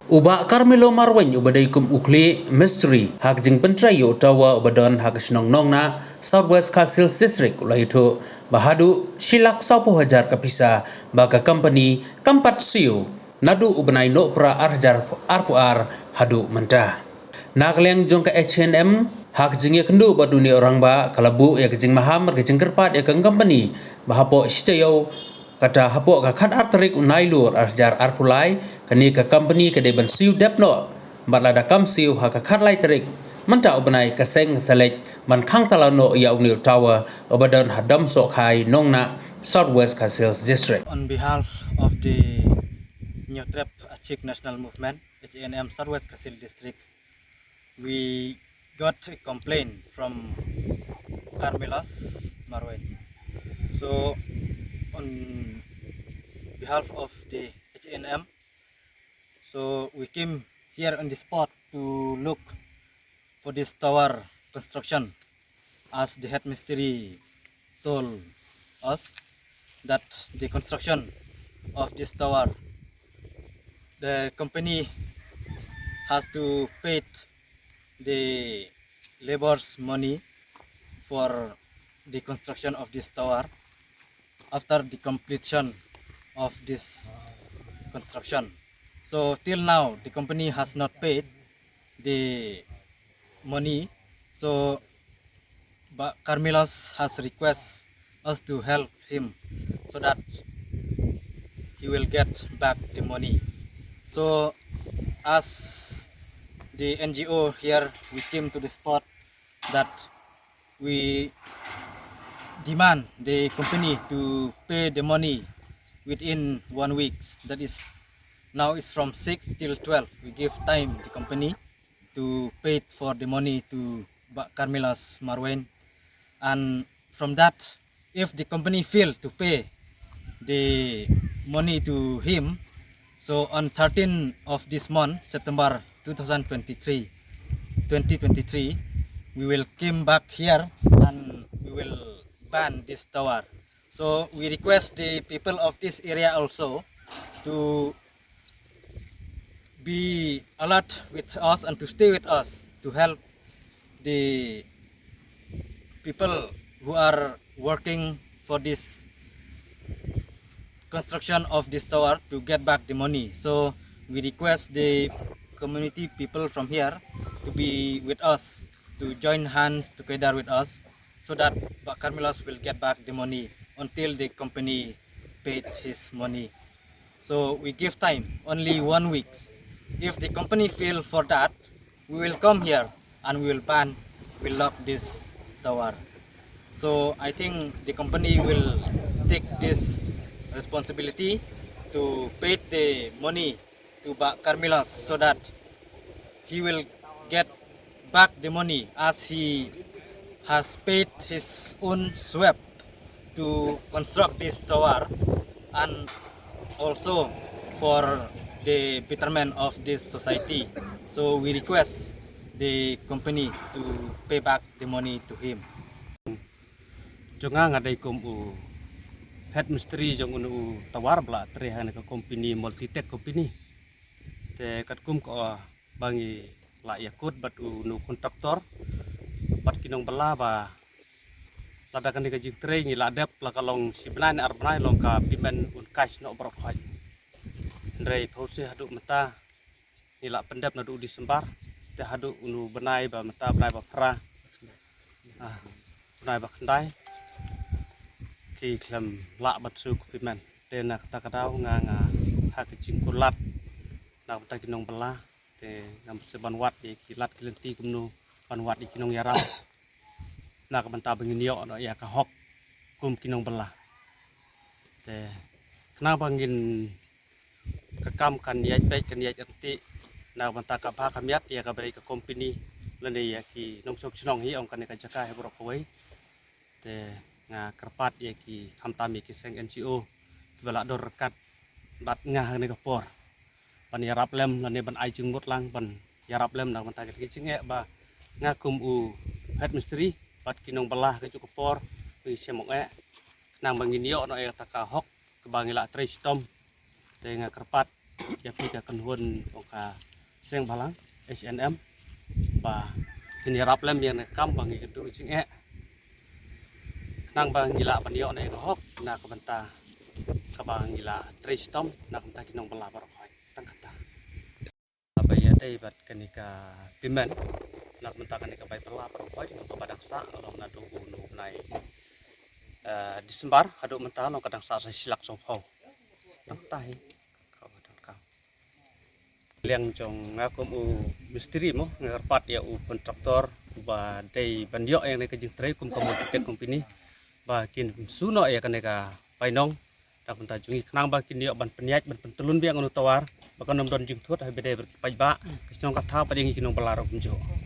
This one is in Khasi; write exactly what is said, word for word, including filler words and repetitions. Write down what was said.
U Bah Carmelo Marwein uba dei kum u khlieh mistri ha ka jingpyntrei ïa u tower uba don ha ka shnong Nongnah, South West Khasi Hills District, u la ïathuh ba haduh shi lak sawphew hajar ka pisa ba ka company kam pat siew naduh u bnai Nohprah ar hajar arphew ar haduh mynta. Na ka liang jong ka H A N M, ha ka jingïakynduh bad une u rangbah, ka la buh ïa ka jingmaham bad ka jingkyrpad ïa ka company ba hapoh shi taïew, kata hapoh ka khatar tarik u Nailur ar hajar arphew lai, kane ka company ka dei ban siew dep noh, bad lada kam siew ha ka khatlai tarik mynta u bnai, ka seng ka sa leit ban khang talaw noh ïa une u tower uba don ha Domsohkhai, Nongnah, South West Khasi Hills District. On behalf of the Hynñiewtrep Achik National Movement, H A N M, South West Khasi Hills District, we got a complaint from Carmelos Marwein. So, on behalf of the H A N M, so we came here on the spot to look for this tower construction, as the head mistri told us that the construction of this tower, the company has to pay the laborers money for the construction of this tower after the completion of this construction. So till now, the company has not paid the money. So, but Carmelos has request us to help him so that he will get back the money. So, as the N G O here, we came to the spot that we demand the company to pay the money within one week. That is, now it's from six till twelve. We give time the company to pay for the money to Bah Carmelos Marwein. And from that, if the company fail to pay the money to him, so on thirteen of this month, September two thousand twenty-three, twenty twenty-three, we will came back here and we will ban this tower. So we request the people of this area also to be alert with us and to stay with us to help the people who are working for this construction of this tower to get back the money. So we request the community people from here to be with us, to join hands together with us, so that Bah Carmelos will get back the money until the company paid his money. So we give time, only one week. If the company fail for that, we will come here and we will ban, we lock this tower. So I think the company will take this responsibility to pay the money to Bah Carmelos so that he will get back the money as he has paid his own sweat to construct this tower and also for the betterment of this society. So we request the company to pay back the money to him. Jong nga, nga dei kum u head mistri jong u, u tower ba la trei ha kane ka company, Multitech company. Te katkum ka, ba ngi la ïakut bad u, u contractor bad ki nongbylla ba lada kane ka jingtrei ngi la dep la ka long shi bnai ne ar bnai long ka payment un cash noh baroh khoit. Hynrei phew shi haduh mynta ngi la pyndep naduh December te haduh une u bnai ba mynta, bnai ba phra, ah, bnai ba khyndai, ki khlem lah ban siew ka payment. Te na kata ka daw nga, nga ha ka jingkulat na ka bynta ki nongbylla, te ngam sngewsih ban wad ïa ki lad ki lynti kumno ban wad ïa ki nongïarap na ka bynta ba ngin ïoh noh ïa ka hok kum ki nongbylla. Te khnang ba ngin, ka kam kan ïaid beit, kan ïaid ryntih na ka bynta ka bha ka miat ïa kaba dei ka company lane ïa ki nongshong shnong hi ong kane ka jaka hi baroh kawei. Te nga kyrpad ïa ki, khamtam ïa ki seng N G O kiba la don ryngkat bad nga ha kane ka por ban ïarap lem lane ban ai jingmut lang ban ïarap lem na ka bynta ka jingeh ba nga kum u head mistri bad ki nongbylla ha kajuh ka por ngi shem ong eh, khnang ba ngin ïoh noh ïa kata ka hok kaba ngi la trei shitom. Te nga kyrpad ïa phi ka kynhun ong ka Seng Bhalang H N M ba kin ïarap lem ïa ka kam ba ngi ka duh jingeh. Khnang ba ngi lah ban ïoh na ïa ka hok na ka bynta kaba ngi la trei shitom na ka bynta ki nongbylla baroh khoit. Tang kata. Ba ïadei bad kane ka payment na ka bynta kane ka bai bylla baroh khoit, nong kaba dang sah, long naduh u nong u bnai, eh, December haduh mynta long ka dang sah sa shi lak sawphew. Nang tahi. Liang jong nga kum u mistri mo, nga kyrpad ïa u kontraktor uba dei ban ïoh ïa kane ka jingtrei kum ka Multitech Company ba kin shu noh ïa kane ka painong da ka bynta jong ngi, khnang ba kin ïoh ban pynïaid ban pyntlun biang ïa u tawar ba kan ym don jingthut ha ba dei bad ki paidbah, ka shnong ka thaw bad ïa ngi ki nongbylla ruh kumjuh.